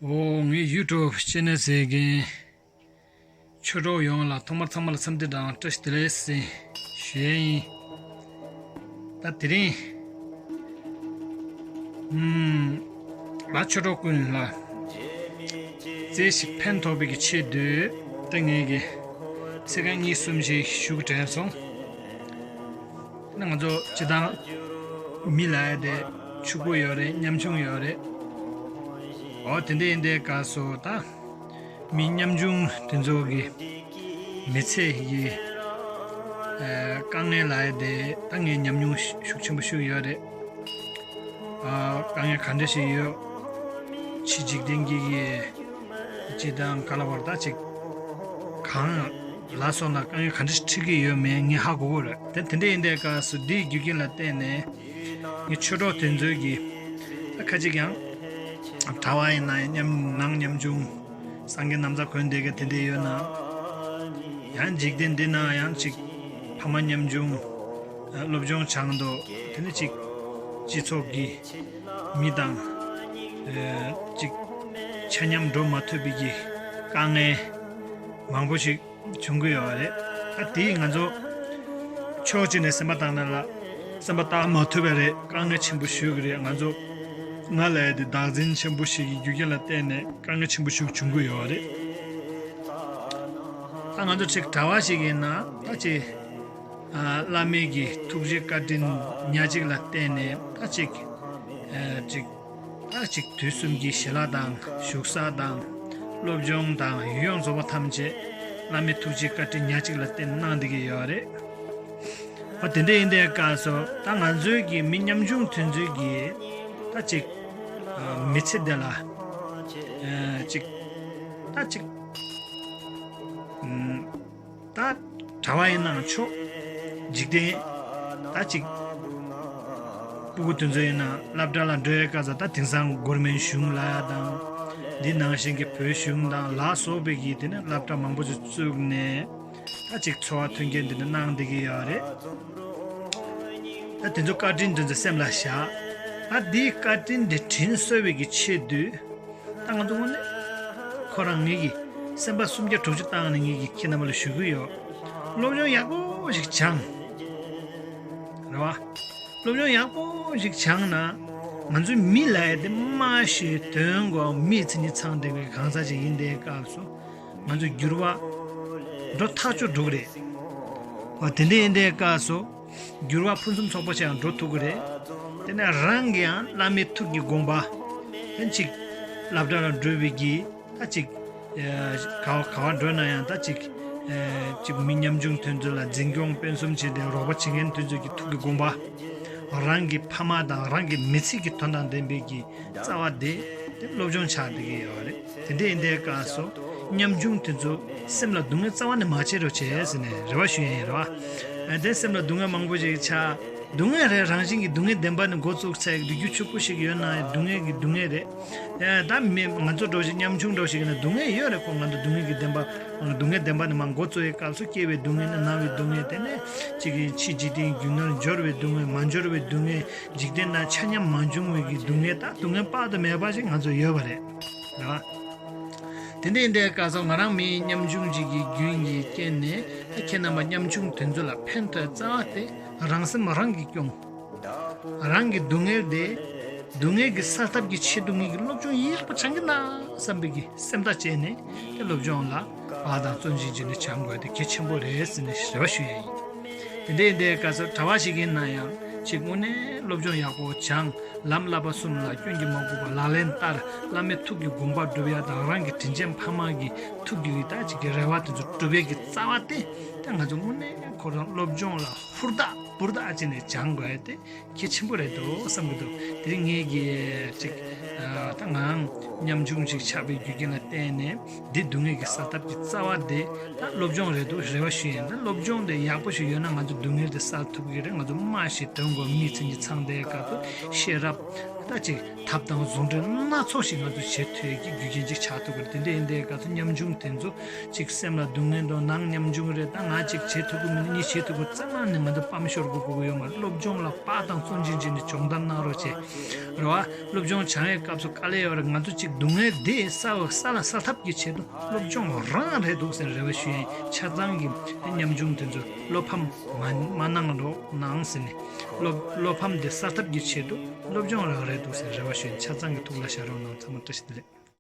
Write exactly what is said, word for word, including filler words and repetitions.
འོ། ངའི་ཡུ་ཊུབ་ཅེ་ནལ་གཟིགས་མཁན་ཆོས་གྲོགས་ཡོངས་ལ་ཐོག་མར་ཚང་མ་ལ་འཚམས་འདྲི་དང་བཀྲ་ཤིས་བདེ་ལེགས་ཟེར་ཞུ་ཡས་ཡིན། ད་དེ་རིང་ཨུམ་ང་ཆོས་གྲོགས་ཀུན་ལ་རྩེ་ཞིག་ཕན་ཐོགས་པའི་གི་ཆེད་དུ་ད་ངས་གི་ཚིག་རྐང་གཉིས་གསུམ་ཞིག་ཞུ་དྲན་སོང་། ང་ཚོ་སྤྱིར་བཏང་མི་ལབ་ཡ་དེ་ཕྱུག་པོ་ཡོད་རེད། ཉམ་ཆུང་ཡོད་རེད། འོ་དེ་འདྲ་ཡིན་དུས་སྐབས་སུ་ད་མི་ཉམ་ཆུང་དེ་ཚོ་གི་མི་ཚེ་གི་ཨ་དཀའ་ངལ་ལབ་ཡ་དེ་ད་ངས་ཉམས་མྱོང་ཤུགས་ཆེན་པོ་ཞིག་ཡོད་རེད། ཨ་དཀའ་ངལ་ག་འདྲ་ཞིག་ཡོད། ཕྱི་འཇིག་རྟེན་གྱི་གི་སྤྱིར་བཏང་ག་ལབ་དགོས་རེད། ད་ཅིག་གང་ལ་སོགས་ལ་དཀའ་ངལ་ག་འདྲ་ཞིག་འཕྲད་ཀྱི་ཡོད་མེད་ངས་ཧ་གོ་གི་རེད། དེ་དེ་འདྲ་ཡིན་དུས་སྐབས་སུ་འདིའི་རྒྱུ་རྐྱེན་ལ་བརྟེན་ནས་ངས་ཆོས་གྲོགས་དེ་ཚོའི་གི་ད་ཁ་ཅིག་ཡང་གྲྭ་པ་ཡིན་ན་ཡང་ཉམ་ནང་ཉམ་ཆུང་སངས་རྒྱས་ན་བཟའ་གོན་བསྡད་མཁན་དེ་འདྲ་ཡོད་ན། ཡང་འཇིག་རྟེན་འདི་ན་ཡང་ཅིག་ཕ་མ་ཉམ་ཆུང་སློབ་སྦྱོང་སྦྱངས་འདུག་དེ་ནི་ཅིག་སྤྱི་ཚོགས་ཀྱི་མི་དང་ཨ་ཅིག་ཆ་མཉམ་འགྲོ་མ་ཐུབ་པའི་གི་དཀའ་ངལ་མང་པོ་ཞིག་བྱུང་གི་ཡོད་རེད། ད་དེ་ང་ཚོ་ཕྱོགས་གཅིག་ནས་སེམས་པ་བཏང་ན་ལ་སེམས་པ་བཏང་མ་ཐུབ་པ་རེད། དཀའ་ངལ་ཆེན་པོ་ཞིག་རེད། ང་ཚོ་ང་ལ་ཡ་དེ་བདག་འཛིན་ཆེན་པོ་ཞིག་གི་རྒྱུ་རྐྱེན་ལ་བརྟེན་ནས་དཀའ་ངལ་ཆེན་པོ་ཞིག་བྱུང་གི་ཡོད་རེད། ད་ང་ཚོ་ཅིག་གྲྭ་པ་ཞིག་ཡིན་ན་ད་ཅིག་ཨ་བླ་མའི་གི་ཐུགས་རྗེ་བཀའ་དྲིན་ཉག་གཅིག་ལ་བརྟེན་ནས་ད་ཅིག་ཨ་ཅིག་ད་ཅིག་དུས་གསུམ་གྱི་ཞལ་ལག་དང་བཞུགས་ས་དང་སློབ་སྦྱོང་དང་ཡུལ་ཡོངས་རྫོགས་པ་ཐམས་ཅད་བླ་མའི་ཐུགས་རྗེ་བཀའ་དྲིན་ཉག་གཅིག་ལ་བརྟེན་གནང་བསྡད་ཀྱི་ཡོད་རེད། འོ་དེ་འདྲ་ཡིན་དུས་སྐབས་སུ་ད་ང་ཚོའི་གི་མི་ཉམ་ཆུང་དེ་ཚོའི་གི་ད་ཅིག་ཨ་མི་ཚེ་འདི་ལ་ཨ་ཅིག་ད་ཅིག་ཨམ་ད་གྲྭ་པ་ཡིན་ནའང་ཆོག་འཇིག་རྟེན་ད་ཅིག་སྤུ་གུ་དེ་ཚོ་ཡིན་ན་སློབ་གྲྭ་ལ་འགྲོ་ཡའི་སྐབས་སུ་ད་དེང་སང་གོ་ཝར་མེན་ཊི་གཞུང་ལབ་ཡ་དང་འདི་ནང་བཞིན་གྱི་བོད་གཞུང་དང་ལ་སོགས་པའི་གི་དེ་ནས་སློབ་གྲྭ་མང་པོ་ཞིག་བཙུགས་ནས། ད་ཅིག་འཚོ་བ་མཐུན་རྐྱེན་འདི་འདྲ་གནང་བསྡད་ཀྱི་ཡོད་རེད། ད་དེ་ཚོ་བཀའ་དྲིན་དེ་ཚོ་སེམས་ལ་བཞག་ད་འདིའི་བཀའ་དྲིན་དེ་དྲིན་གསོ་བའི་གི་ཆེད་དུ་ད་ང་ཚོ་དངོས་གནས་ཁོ་རང་ངེད་ཀྱི་སེམས་པ་སུམ་བརྒྱ་དྲུག་ཅུ་བཏང་ནས་ངེད་ཀྱི་ཁྱེད་རྣམ་པ་ལ་ཞུ་གི་ཡོད། སློབ་སྦྱོང་ཡག་པོ་ཞིག་སྦྱངས། རེད་བ། སློབ་སྦྱོང་ཡག་པོ་ཞིག་སྦྱངས་ན་ང་ཚོའི་མི་ལབ་ཡ་དེ་སྨྲ་ཤེས་དོན་གོ་མི་མཚན་ཉིད་ཚང་བསྡད་པའི་གང་ཟག་ཅིག་ཡིན་དེའི་སྐབས་སུ། ང་ཚོ་འགྱུར་བ་འགྲོ་ཐག་ཆོད་འགྲོ་གི་རེད། འོ་དེ་འདྲ་ཡིན་དུས་སྐབས་སུ་འགྱུར་བ་ཕུན་སུམ་ཚོགས་པ་ཞིག་ཡང་འགྲོ་ཐུབ་ཀྱི་རེད། དེ་ནས་རང་གི་ཡང་བླ་མའི་ཐུགས་ཀྱི་དགོངས་པ་དེ་ཅིག་སློབ་གྲྭ་ལ་འགྲོ་བའི་གི་ད་ཅིག་ག་བ་ག་བ་འགྲོ་ན་ཡང་ད་ཅིག་ཅིག་མི་ཉམ་ཆུང་དེ་ཚོ་ལ་འཛིན་སྐྱོང་སྤེལ་གསུམ་བྱས་ཏེ་རོགས་པ་བྱེད་མཁན་དེ་ཚོ་གི་ཐུགས་ཀྱི་དགོངས་པ། རང་གི་ཕ་མ་དང་རང་གི་མི་ཚེ་གི་དོན་དང་ལྡན་པའི་གི་རྩ་བ་དེ་དེ་སློབ་སྦྱོང་ཆགས་བསྡད་ཀྱི་ཡོད་རེད། དེ་འདྲ་ཡིན་དུས་སྐབས་སུ་ཉམ་ཆུང་དེ་ཚོ་སེམས་ལ་སྡུག་བསྔལ་རྩ་བ་ནས་མ་བྱེད་རོགས་བྱས་ཟེར་ནས་རེ་བ་ཞུ་ཡ་ཡིན་རེད་བ། དེ་སེམས་ལ་སྡུག་བསྔལ་མང་པོ་ཞིག་ཆགས། སྡུག་བསྔལ་རེད། རང་བཞིན་གྱི་སྡུག་བསྔལ་བདེན་པ་ནི་འགོ་བཙུགས་ཚེ་ལུས་རྒྱུ་ཕྱུག་པོ་ཞིག་ཡོད་ན་ཡང་སྡུག་བསྔལ་གྱི་སྡུག་བསྔལ་རེད། ད་མི་ང་ཚོ་འདྲ་བོ་ཞིག་ཉམ་ཆུང་འདྲ་བོ་ཞིག་ཡིན་ན་སྡུག་བསྔལ་ཡོད་རེད་ཁོ། ང་ཚོ་སྡུག་བསྔལ་གྱི་བདེན་པ་སྡུག་བསྔལ་བདེན་པ་ནི་མ་འགོ་བཙུགས་པའི་སྐབས་སུ་སྐྱེ་བའི་སྡུག་བསྔལ་ནི་ན་བའི་སྡུག་བསྔལ་དེ་ནས་གཅིག་གི་ཕྱི་འཇིག་རྟེན་རྒྱུ་ནོར་འབྱོར་བའི་སྡུག་བསྔལ་མ་འབྱོར་བའི་སྡུག་བསྔལ། འཇིག་རྟེན་ན་ཆ་མཉམ་མ་བྱུང་བའི་གི་སྡུག་བསྔལ། ད་སྡུག་བསྔལ་དཔག་ཏུ་མེད་པ་ཞིག་ང་ཚོ་ཡོད་པ་རེད། རེད་བ། དེ་འདྲ་ཡིན་དུས་སྐབས་སུ་ང་རང་མི་ཉམ་ཆུང་ཅིག་གི་རྒྱུད་ཀྱི་རྐྱེན་ནས་ད་ཁྱེད་རྣམ་པ་ཉམ་ཆུང་དེ་ཚོ་ལ་ཕན་ཐོགས་རྩ་བ་དེ་རང་སེམས་རང་གིས་སྐྱོང་། རང་གི་སྡུག་བསྔལ་དེ་སྡུག་བསྔལ་གྱི་སེལ་ཐབས་ཀྱི་ཆེད་དུ་ངེད་ཀྱིས་སློབ་སྦྱོང་ཡག་པོ་སྦྱང་གི་འདུག་བསམ་པའི་གི་སེམས་ཐག་བཅད་ནས་དེ་སློབ་སྦྱོང་ལ་བག་དང་བརྩོན་ཆེན་བྱས་ནས་སྦྱང་དགོས་དེ་གལ་ཆེན་པོ་རེད་ཟེར་ནས་རེ་བ་ཞུ་ཡ་ཡིན། དེ་འདྲ་ཡིན་དུས་སྐབས་སུ་གྲྭ་པ་ཞིག་ཡིན་ན་ཡང་ཅིག་དངོས་གནས་སློབ་སྦྱོང་ཡག་པོ་སྦྱང་། ལམ་བསླབ་པ་གསུམ་ལ་སྐྱོན་གྱིས་མ་གོས་པ་ལག་ལེན་བསྟར། བླ་མའི་ཐུགས་ཀྱི་དགོངས་པ་སྒྲུབ་ཡ་དང་རང་གི་དྲིན་ཅན་ཕ་མ་གི་ཐུགས་ཀྱི་ད་ཅིག་གི་རེ་བ་དེ་ཚོ་སྒྲུབ་ཡ་གི་རྩ་བ་དེ་ད་ང་ཚོ་དངོས་གནས་ཁོ་རང་སློབ་སྦྱོང་ལ་ཧུར་ཐག་འབུར་ཐག་བྱས་ནས་སྦྱང་དགོས་ཡ་དེ་གལ་ཆེན་པོ་རེད་འདུག་བསམ་གྱི་འདུག་དེ་རིང་ངས་ཀྱི་ཅིག་ཨ་ད་ངའང་ཉམ་ཆུང་ཞིག་ཆགས་པའི་རྒྱུ་རྐྱེན་ལ་བརྟེན་ནས་འདི་སྡུག་བསྔལ་གྱི་སེལ་ཐབས་ཀྱི་རྩ་བ་དེ་ད་སློབ་སྦྱོང་རེད་འདུག་རེ་བ་ཞུ་ཡིན། ད་སློབ་སྦྱོང་དེ་ཡག་པོ་ཞིག་ཡོད་ན་ང་ཚོ་སྡུག་བསྔལ་དེ་སེལ་ཐུབ་ཀྱི་རེད། ང་ཚོ་སྨྲ་ཤེས་དོན་གོ་མི་མཚན་ཉིད་ཚང་བསྡད་སྐབས་སུ་ཤེས་རབ་ད་ཅིག་ཐབས་དང་ཟུང་འབྲེལ་སྣ་ཚོགས་ཤིག་ང་ཚོ་བྱེད་ཐུབ་ཀྱི་རྒྱུ་རྐྱེན་ཅིག་ཆགས་ཐུབ་ཀྱི་རེད། དེ་འདྲ་ཡིན་དུས་སྐབས་སུ་ཉམ་ཆུང་དེ་ཚོ་ཅིག་སེམས་ལ་སྡུག་བསྔལ་འདུག་ནང་ཉམ་ཆུང་རེད། ད་ང་ཅིག་བྱེད་ཐུབ་ཀྱི་མི་འདུག་གཉིས་བྱེད་ཐུབ་ཀྱི་རྩ་ནང་ནས་ང་ཚོ་སྤམ་ཤོར་དགོས་ཀྱི་ཡོད་མ་རེད། སློབ་སྦྱོང་ལ་བག་དང་བརྩོན་ཆེན་བྱས་ནས་སྦྱོང་བརྡར་གནང་རོགས་བྱེད། རེད་བ། སློབ་སྦྱོང་སྦྱང་ཡའི་སྐབས་སུ་ དཀའ་ལས་ཡོད་རེད། ང་ཚོ་གཅིག་སྡུག་བསྔལ་འདི་ས་ས་ལ་ས་ཐབས་ཀྱི་ཆེད་དུ་སློབ་སྦྱོང་རང་རེད་འདུག་ཟེར་རེ་བ་ཞུ་ཡིན། ཆ་ཚང་གི་ཉམ་ཆུང་དེ་ཚོ་བློ་ཕམ་མ་མ་གནང་རོགས་གནང་ཟེར་ནས། བློ་བློ་ཕམ་འདི་ས་ཐབས་ཀྱི་ཆེད་དུ་སློབ་སྦྱོང་རང་རེད་འདུག་ཟེར་རེ་བ་ཞུ་ཡིན། ཆ་ཚང་གི་ཐུགས་ལ་བཞག་རོགས་གནང་། ཚང་མ་བཀྲ་ཤིས་བདེ་ལེགས།